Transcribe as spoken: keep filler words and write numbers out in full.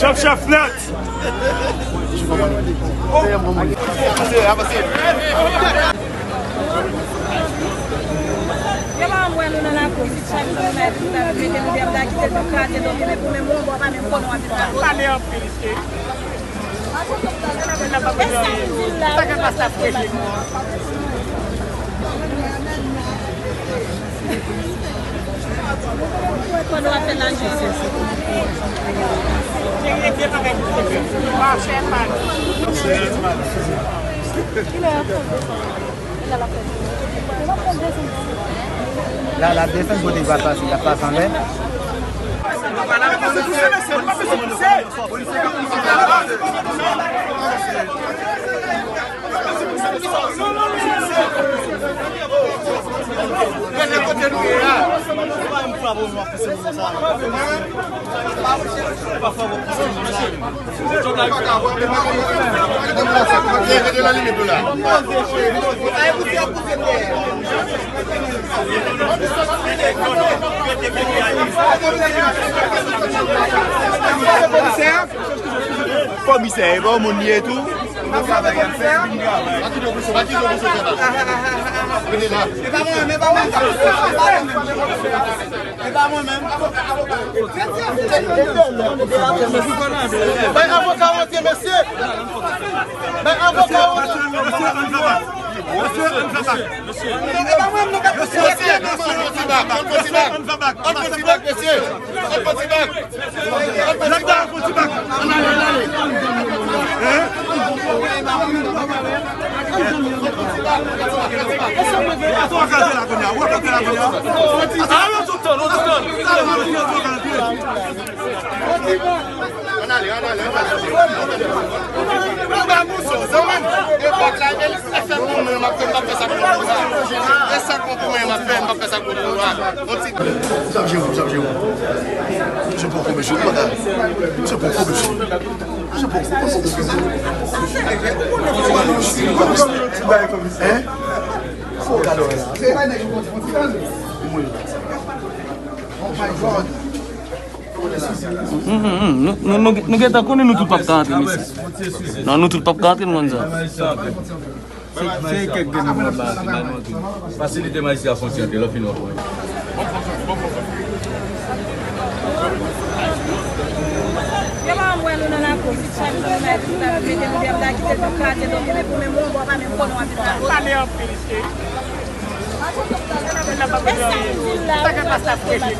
Chèf, chèf nèt. Yo pa mwen nou nan lakou, si chak jou nou la epi nou ta mete nou deyò, m ta kite nou kraze, donk, men pou menm yon bò pa menm konnen w ap vin rakonte. Pale anpil, cheri. E sa m di l la, sa k ap pase la? Konnen w ap fè lajan. Kilè y ap fè? La, l ap desann kote l pral pase, l ap pase anlè. Komisè, e bon moun li ye tou. Bay avoka w antye, mesye. Bay avoka w antye. Mesye, ann fè bak. Mesye, ann fè bak. Mesye, ann fè bak. Ann fè bak. Ann fè bak. Ann fè bak, mesye. Ann fè bak. Nèg la fè ti bak. Ann ale, ann ale. Hein? Asa w ka fè la kounye a? Ou ap fè la kounye a? Asa w ka fè la kounye a? Ann ale, ann ale, ann ale. Ou ba mousou, zanmi m. E pòt la, e sa k bon pou mwen, m ap fè, m ap fè sa k bon pou mwen. E sa k bon pou mwen, m ap fè, m ap fè sa k bon pou mwen. Sa ap jere w, sa ap jere w. Se poko, mesye, ou pa ka. Se poko, mesye. Se poko, poko, poko. Hein? Fò gade la. Mwen. Oh my God. Mm, mm, mm. Nou, nou, nou, nou gentan konnen nou tout p ap ka antre, mesye. Non, nou tout p ap ka antre, nou konn sa. Se, se kèk grenn moun ba, ki ba nou antre. Fasilite m a isi a fwontyè antre, lè w fini w ap wè. Yo pa wè nou nan lakou, si chak jou nou la epi nou ta mete nou deyò, m ta kite nou kraze, donk, men pou menm yon bò pa menm konnen w ap vin rakonte. Pale anpil, cheri. E sa m di l la, sa k ap pase la?